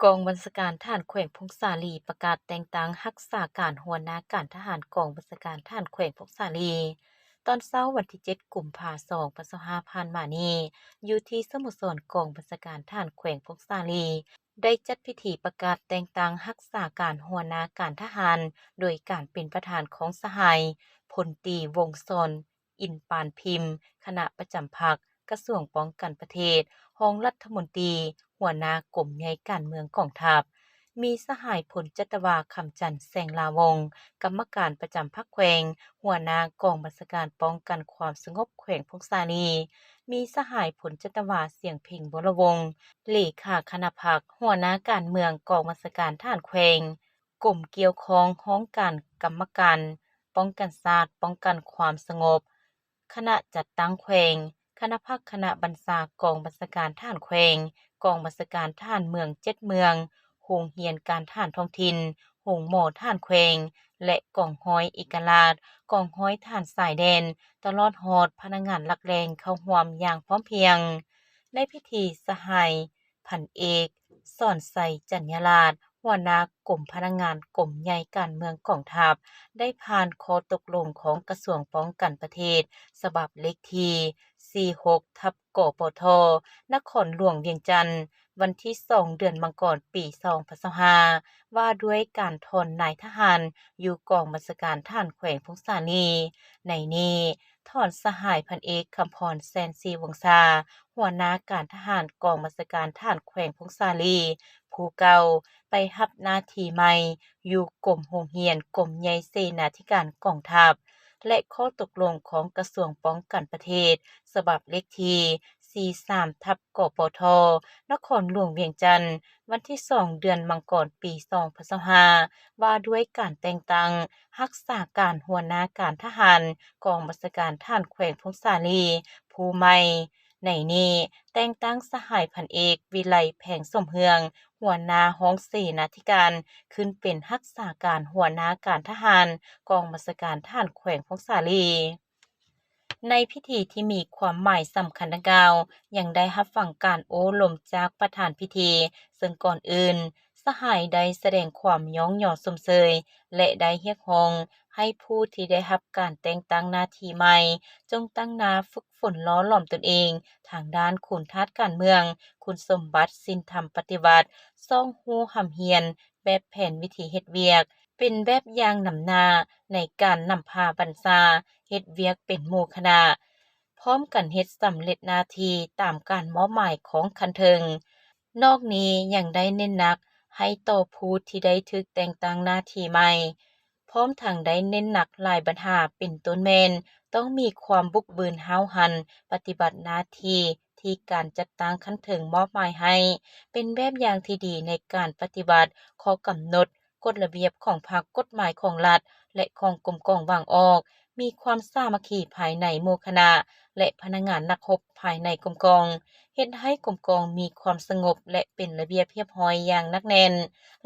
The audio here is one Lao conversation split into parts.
ກອງບັນຊາການທະຫານແຂວງຜົ້ງສາລີ ປະກາດແຕ່ງຕັ້ງຮັກສາການຫົວໜ້າການທະຫານກອງບັນຊາການທະຫານແຂວງຜົ້ງສາລີ. ຕອນເຊົ້າວັນທີເຈັດ ກຸມພາ ສອງພັນຊາວຫ້າ ຜ່ານມານີ້, ຢູ່ທີ່ສະໂມສອນກອງບັນຊາການທະຫານແຂວງຜົ້ງສາລີ ໄດ້ຈັດພິທີປະກາດແຕ່ງຕັ້ງຮັກສາການຫົວໜ້າການທະຫານ ໂດຍການເປັນປະທານຂອງສະຫາຍ ພົນຕີ ວົງສອນ ອິນປານພິມ, ຄະນະປະຈຳພັກ, ກະຊວງປ້ອງກັນປະເທດ, ຮອງລັດຖະມົນຕີ, ຫົວໜ້າກົມໃຫຍ່ການເມືອງກອງທັບ, ມີສະຫາຍ ພົນຈັດຕະວາ ຄຳຈັນ ແສງລາວົງ, ກຳມະການປະຈຳພັກແຂວງ, ຫົວໜ້າກອງບັນຊາການປ້ອງກັນຄວາມສະຫງົບແຂວງຜົ້ງສາລີ, ມີສະຫາຍ ພົນຈັດຕະວາ ສຽງເພັງ ວໍລະວົງ, ເລຂາຄະນະພັກ, ຫົວໜ້າການເມືອງກອງບັນຊາການທະຫານແຂວງ, ກົມກ່ຽວຂ້ອງ, ຫ້ອງການກຳມະການປ້ອງກັນຊາດ, ປ້ອງກັນຄວາມສະຫງົບ, ຄະນະຈັດຕັ້ງແຂວງ, ຄະນະພັກ, ຄະນະບັນຊາກອງບັນຊາການທະຫານແຂວງ, ກອງບັນຊາການທະຫານເມືອງເຈັດເມືອງ, ໂຮງຮຽນການທະຫານທ້ອງຖິ່ນ, ໂຮງໝໍທະຫານແຂວງ ແລະ ກອງຮ້ອຍເອກະລາດ, ກອງຮ້ອຍທະຫານຊາຍແດນ, ຕະຫຼອດຮອດພະນັກງານຫຼັກແຫຼ່ງເຂົ້າຮ່ວມຢ່າງພ້ອມພຽງ. ໃນພິທີ, ສະຫາຍ ພັນເອກ ສອນໄຊ ຈັນຍາລາດ, ຫົວໜ້າກົມພະນັກງານກົມໃຫຍ່ການເມືອງກອງທັບ ໄດ້ຜ່ານຂໍ້ຕົກລົງຂອງກະຊວງປ້ອງກັນປະເທດ ສະບັບເລກທີ ສີ່ຫົກ ທັບ ກປທ ນະຄອນຫຼວງວຽງຈັນ ວັນທີສອງ ເດືອນມັງກອນ ປີສອງພັນຊາວຫ້າ ວ່າດ້ວຍການຖອນນາຍທະຫານຢູ່ກອງບັນຊາການທະຫານແຂວງຜົ້ງສາລີ. ໃນນີ້ ຖອນສະຫາຍ ພັນເອກ ຄຳພອນ ແສນສີວົງສາ, ຫົວໜ້າການທະຫານກອງບັນຊາການທະຫານແຂວງຜົ້ງສາລີ ຜູ້ເກົ່າ ໄປຮັບໜ້າທີ່ໃໝ່ຢູ່ກົມໂຮງຮຽນກົມໃຫຍ່ເສນາທິການກອງທັບ ແລະ ຂໍ້ຕົກລົງຂອງກະຊວງປ້ອງກັນປະເທດ ສະບັບເລກທີ ສີ່ສາມ ທັບ ກປທ ນະຄອນຫຼວງວຽງຈັນ ວັນທີສອງ ເດືອນມັງກອນ ປີສອງພັນຊາວຫ້າ ວ່າດ້ວຍການແຕ່ງຕັ້ງຮັກສາການຫົວໜ້າການທະຫານກອງບັນຊາການທະຫານແຂວງຜົ້ງສາລີຜູ້ໃໝ່. ໃນນີ້ ແຕ່ງຕັ້ງສະຫາຍ ພັນເອກ ວິໄລ ແພງສົມເຮືອງ, ຫົວໜ້າຫ້ອງເສນາທິການ ຂຶ້ນເປັນຮັກສາການຫົວໜ້າການທະຫານກອງບັນຊາການທະຫານແຂວງຜົ້ງສາລີ. ໃນພິທີທີ່ມີຄວາມໝາຍສຳຄັນດັ່ງກ່າວ ຍັງໄດ້ຮັບຟັງການໂອ້ລົມຈາກປະທານພິທີ, ເຊິ່ງກ່ອນອື່ນ ສະຫາຍໄດ້ສະແດງຄວາມຍ້ອງຍໍຊົມເຊີຍ ແລະ ໄດ້ຮຽກຮ້ອງໃຫ້ຜູ້ທີ່ໄດ້ຮັບການແຕ່ງຕັ້ງໜ້າທີ່ໃໝ່ ຈົ່ງຕັ້ງໜ້າຝຶກຝົນຫຼໍ່ຫຼອມຕົນເອງທາງດ້ານຄຸນທາດການເມືອງ, ຄຸນສົມບັດສິນທຳປະຕິວັດ, ຊອກຮູ້ຮ່ຳຮຽນແບບແຜນວິທີເຮັດວຽກ, ເປັນແບບຢ່າງນຳໜ້າໃນການນຳພາບັນຊາເຮັດວຽກເປັນໝູ່ຄະນະ, ພ້ອມກັນເຮັດສຳເລັດໜ້າທີ່ຕາມການມອບໝາຍຂອງຂັ້ນເທິງ. ນອກນີ້ຍັງໄດ້ເນັ້ນໜັກໃຫ້ຕໍ່ຜູ້ທີ່ໄດ້ຖືກແຕ່ງຕັ້ງໜ້າທີ່ໃໝ່, ພ້ອມທັງໄດ້ເນັ້ນໜັກຫຼາຍບັນຫາ ເປັນຕົ້ນແມ່ນຕ້ອງມີຄວາມບຸກບືນຫ້າວຫັນປະຕິບັດໜ້າທີ່ທີ່ການຈັດຕັ້ງຂັ້ນເທິງມອບໝາຍໃຫ້, ເປັນແບບຢ່າງທີ່ດີໃນການປະຕິບັດຂໍ້ກຳນົດ ກົດລະບຽບຂອງພັກ, ກົດໝາຍຂອງລັດ ແລະ ຂອງກົມກອງວາງອອກ, ມີຄວາມສາມັກຄີພາຍໃນໝູ່ຄະນະ ແລະ ພະນັກງານນັກຮົບພາຍໃນກົມກອງ, ເຮັດໃຫ້ກົມກອງມີຄວາມສະຫງົບ ແລະ ເປັນລະບຽບຮຽບຮ້ອຍຢ່າງໜັກແໜ້ນ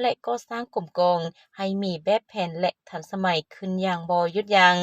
ແລະ ກໍ່ສ້າງກົມກອງໃຫ້ມີແບບແຜນ ແລະ ທັນສະໄໝຂຶ້ນຢ່າງບໍ່ຢຸດຢັ້ງ.